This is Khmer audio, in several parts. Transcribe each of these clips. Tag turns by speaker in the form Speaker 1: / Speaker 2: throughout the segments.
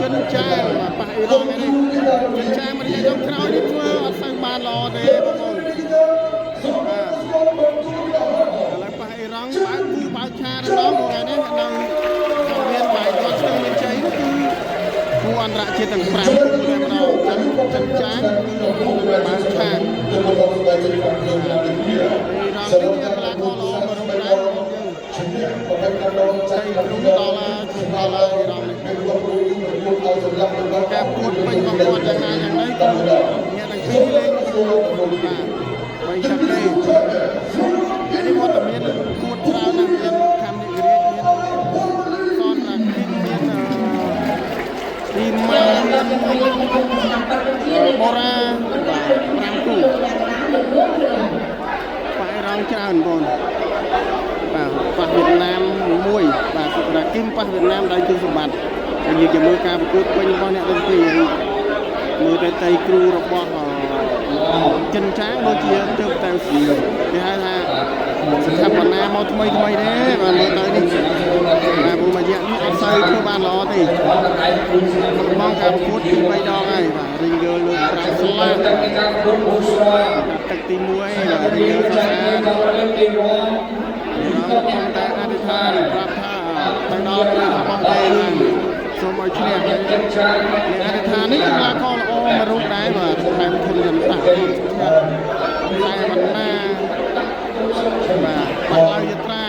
Speaker 1: ចិនចាងបាទប៉ះអ៊ីរ៉ង់នេះចិនចាងមួយរយៈចុងក្រោយនេះធ្វើអត់សូវបានល្អទេបងប្អូនបាទឥឡូវប៉ះអ៊ីរ៉ង់បើកគូបើកឆាដល់ដងថ្ងៃនេះនៅសង្វៀនបាយគាត់ស្ទឹងមានជ័យនោះគឺគូអន្តរជាតិទាំង5គូតែម្ដងចិនចិនចាងបើកឆាអ៊ីរ៉ង់នេះជាកីឡាករល្អមួយរូបដែរបងប្អូនយើង ស្អីគ្រូដល់គ្រូដល់អ៊ីរ៉ង់នេះការពួតពេញរបស់គាត់យ៉ាងណាយ៉ាងណីគឺអ្នកទាំងពីរលេងបាទបីទឹកទេហើយនេះវត្តមានគួតច្រើនណាស់មានខំនិករាជមានសនរាគិនមានទីម៉ាមានបូរ៉ាបាទ5គូប៉ែរងច្រើនបងបាទប៉ះវៀតណាមមួយបាទសុរាគឹមប៉ះវៀតណាមដោយគឺសម្បត្តិហើយយើងจะមើលការប្រកួតពេញរបស់អ្នកទាំងពីរហើយមើលទៅតៃគ្រូរបស់ចិនចាងដូចជាទើបតែគេហៅថាស្ថាបនាមកថ្មីថ្មីទេបាទមើលទៅនេះបាទព្រោះមួយរយៈនេះអត់សូវធ្វើបានល្អទេបងការប្រកួតពី3ដងហើយបាទរិញយល់លើក5ស្លាកទឹកទី1បាទរិញយល់ស្អាត រងតែអធិដ្ឋានប្រាប់ថាទៅដល់ពេលរបស់គេហ្នឹងសូមឲ្យឈ្នះហើយអ្នកអធិដ្ឋាននេះកីឡាករល្អមួយរូបដែរបាទថែមធនយន្តៈធនសុភ័ក្រតែបណ្ណាបាទបាត់ឡើយយត្រា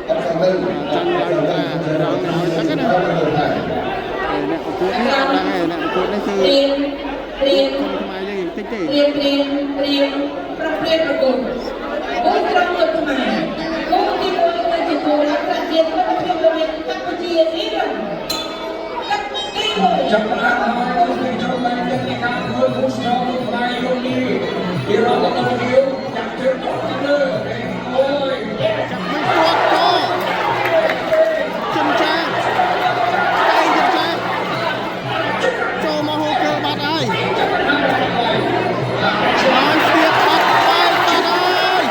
Speaker 1: ចាញ់ឡើយយត្រារងនេះឲ្យទឹកណាអ្នកប្រកួតនេះអត់ដឹងទេអ្នកប្រកួតនេះគឺ
Speaker 2: ត្រៀមត្រៀម
Speaker 1: គុនខ្មែរយើងតិចទេ
Speaker 2: ត្រៀមត្រៀមត្រៀមប្រព្រាប្រគុណគូក្រុមលោកខ្មែរគូទី1គឺជាគូអន្តរជាតិមិត្តភាពរវាងកម្ពុជាអ៊ីរ៉ង់ទឹកទី1
Speaker 3: ចាប់ផ្ដើមហើយទស្សនិកជនបានទាំងនៃការធ្វើគូស្នងខ្មែរយូនីអ៊ីរ៉ង់ទៅដល់ចាប់ជើងដល់ខាងលើអូយ
Speaker 1: ចាប់មិនទាត់កចិនចាងកៃចិនចាងចូលមកហូរកើបាត់ហើយឆ្លើយស្ទាបបាត់បែកបាត់ហើយ